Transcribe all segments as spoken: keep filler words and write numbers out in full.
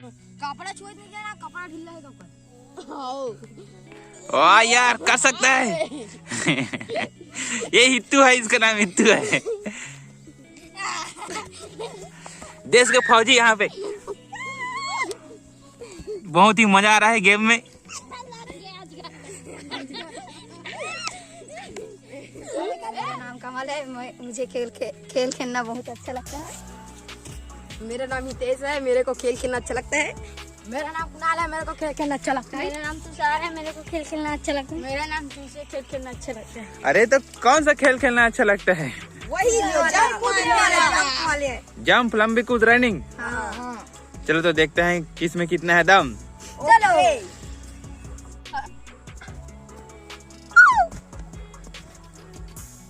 कपड़ा छुए नहीं जाना, कपड़ा ढीला है कपड़ा। वाह यार, कर सकता है। ये हित्तू है, इसका नाम हित्तू है। देश के फौजी यहाँ पे। बहुत ही मजा आ रहा है गेम में। मेरा नाम कमल है। मैं, मुझे खेल खे, खेल खेलना बहुत अच्छा लगता है। मेरा नाम हितेश है। मेरे को खेल खेलना अच्छा लगता है। मेरा नाम कुणाल है। मेरे को खेल खेलना अच्छा लगता है। मेरा नाम तुषार है। मेरे को खेल खेलना अच्छा लगता है। मेरा नाम तुषार, खेल खेलना अच्छा लगता है। अरे, तो कौन सा खेल खेलना अच्छा लगता है? वही जो जंप कूदने वाला, जंप वाले। जंप, लंबी कूद, रनिंग। हाँ। चलो, तो देखते हैं किस में कितना है दम। चलो।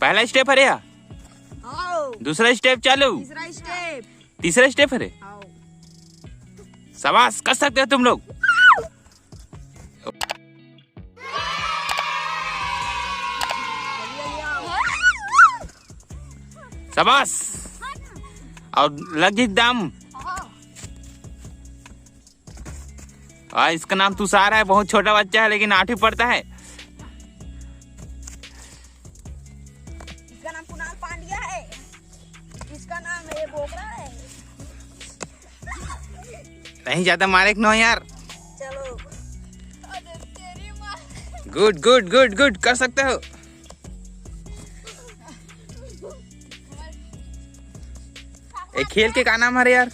पहला स्टेप है रे। आओ। दूसरा स्टेप चालू। तीसरा स्टेप। तीसरा स्टेप है रे। आओ। शाबाश, कर सकते हो तुम लोग। शाबाश। और लग गई दम। हाँ, इसका नाम तुषार है, बहुत छोटा बच्चा है लेकिन आठवीं पढ़ता है। इसका नाम कुणाल पांड्या है। इसका नाम ये बोकरा है। नहीं ज्यादा मारे नो यार। चलो। गुड गुड गुड गुड, कर सकते हो। ए, खेल के का नाम है रे यार?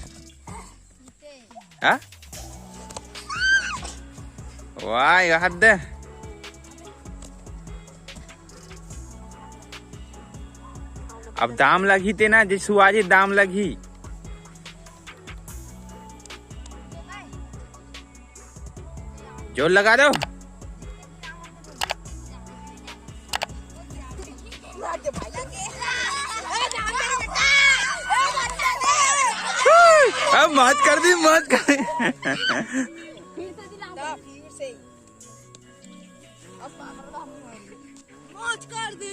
हाँ? वाह यार, दे। अब दाम लगही ते ना, जे सुआजी दाम लगही। जोर लगा दो। अब मत कर दी, मत कर दी। मौज कर दे।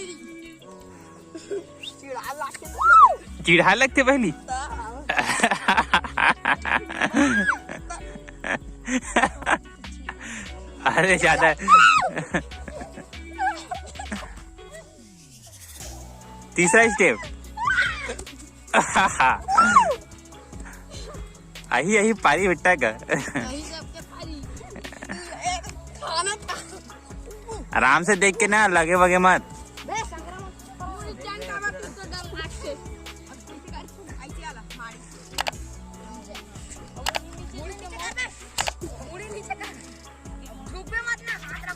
चिढ़ा लगते पहली। अरे ज्यादा। तीसरा स्टेप। अही अही पारी बेटा का। आराम से देख के ना, लगे वगे मत।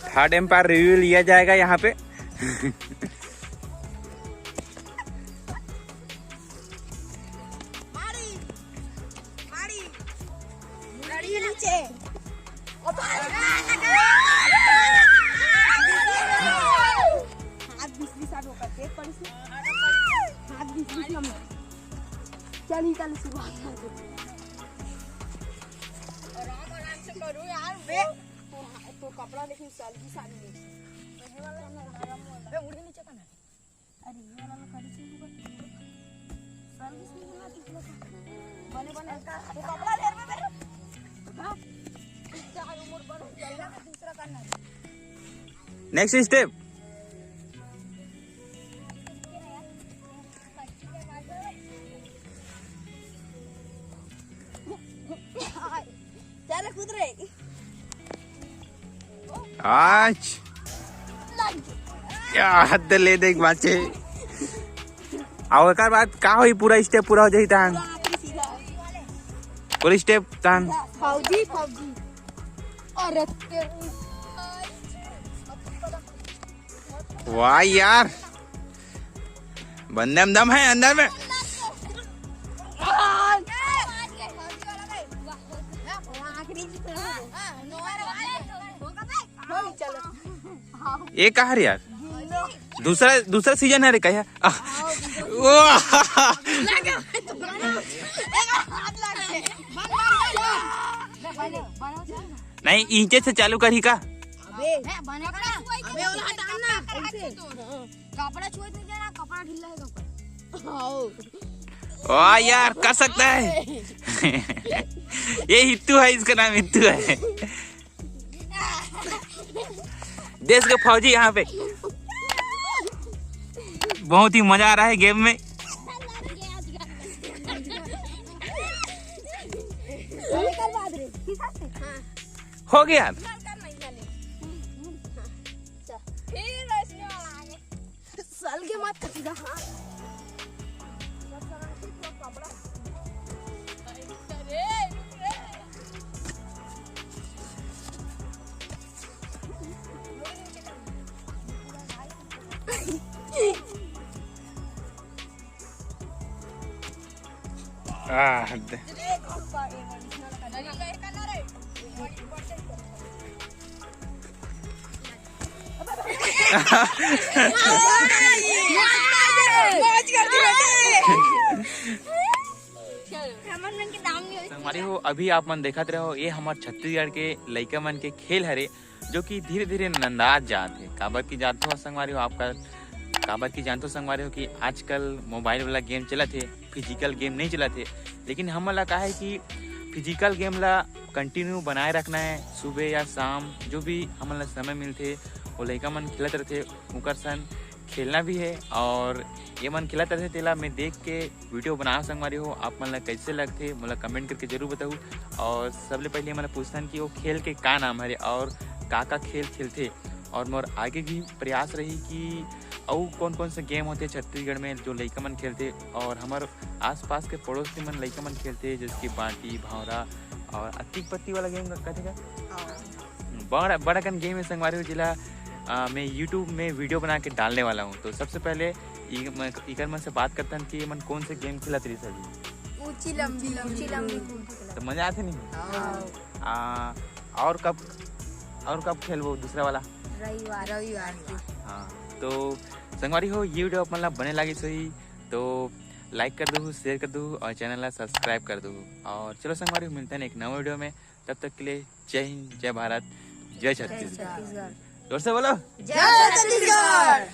थर्ड एम्पायर रिव्यू लिया जाएगा यहाँ पे। मारी, मारी, लड़ी नीचे। हाथ बीस बीस आगे ऊपर, देख पड़ी सी। हाथ बीस बीस नंबर। चल, निकल, शुरुआत कर दे। आराम, आराम से करो यार। बे, तो, तो कपड़ा लेकिन सलगी साड़ी में। बे, उड़ी नीचे का ना। अरे, ये वाला करी से ऊपर। सलगी से ना, तू लोग। बने, बने। तो कपड़ा ले रे बे। हाँ। चार उम्र बन गया, दूसरा करना है। Next step. चल कूद रे। आज क्या हद ले देख बाचे। और एकर बाद का होई, पूरा स्टेप पूरा हो जाई तान। पूरा स्टेप तान। फौजी, फौजी। अरे तेरी। वाह यार, बंदे में दम है अंदर में। ये कहा रे यार, दूसरा दूसरा सीजन है रे कहा। नहीं, ईंचे से चालू करी का? अबे, अबे, ओला हटा ना। कपड़ा छुए नहीं जाना, कपड़ा ढीला है कपड़ा। वाह यार, कर सकता है। ये हित्तू है, इसका नाम हित्तू है। देश के फौजी यहाँ पे। बहुत ही मजा आ रहा है गेम में। हो गया। फिर वैसने वाला आगे। साल के मत कटेगा, हाँ। आह, दे। संगवारी हो, अभी आप मन देखत रहो, ये हमर छत्तीसगढ़ के लइका मन के खेल हरे, जो कि धीरे धीरे नंदात जात हे। काबर की जानत हो संगवारी हो, आपका काबर की जानत हो संगवारी हो कि आजकल मोबाइल वाला गेम चलत हे, फिजिकल गेम नहीं चलत हे। लेकिन हमन ला का है कि फिजिकल गेम ला कंटिन्यू बनाए रखना है। सुबह या शाम जो भी हमन ला समय मिलथे, वो लइका मन खेलत रथे, ओकर सन खेलना भी है। और ये मन खेलत रथे, तेला मैं देख के वीडियो बनाओ संगवारी हो। आप मन ला कैसे लगथे, मोला कमेंट करके जरूर बताऊ। और सबले पहले ये मन ला पूछथन कि वो खेल के का नाम हरे और का का खेल खेलथे। और मोर आगे भी प्रयास रही कि अउ कौन कौन से गेम होथे छत्तीसगढ़ में, जो लइका मन खेलथे और हमर आसपास के पड़ोस के मन लइका मन खेलथे, जैसे कि बांटी, भावरा और अतिक पत्ती वाला गेम कथे का? बड़ा, बड़ा कन गेम है संगवारी हो, जिला, आ, मैं YouTube में वीडियो बना के डालने वाला हूँ। तो सबसे पहले इ-, मैं इकर मन से बात करथन कि ये मन कौन से गेम खेलत रहिस अभी? ऊंची लंबी, ऊंची लंबी कूद खेलत। तो मजा आथे नहीं? हाँ। आ, और कब, और कब खेलबो दूसरा वाला? रविवार। रविवार के। हाँ, तो संगवारी हो, ये वीडियो आप मन ला बने लागिस होही तो लाइक कर दू, शेयर कर दू और चैनल ला सब्सक्राइब कर दू। और चलो संगवारी हो, मिलते हैं एक नवा वीडियो में। तब तक के लिए जय हिंद, जय भारत, जय छत्तीसगढ़। छत्तीसगढ़। जोर से बोलो। जय छत्तीसगढ़।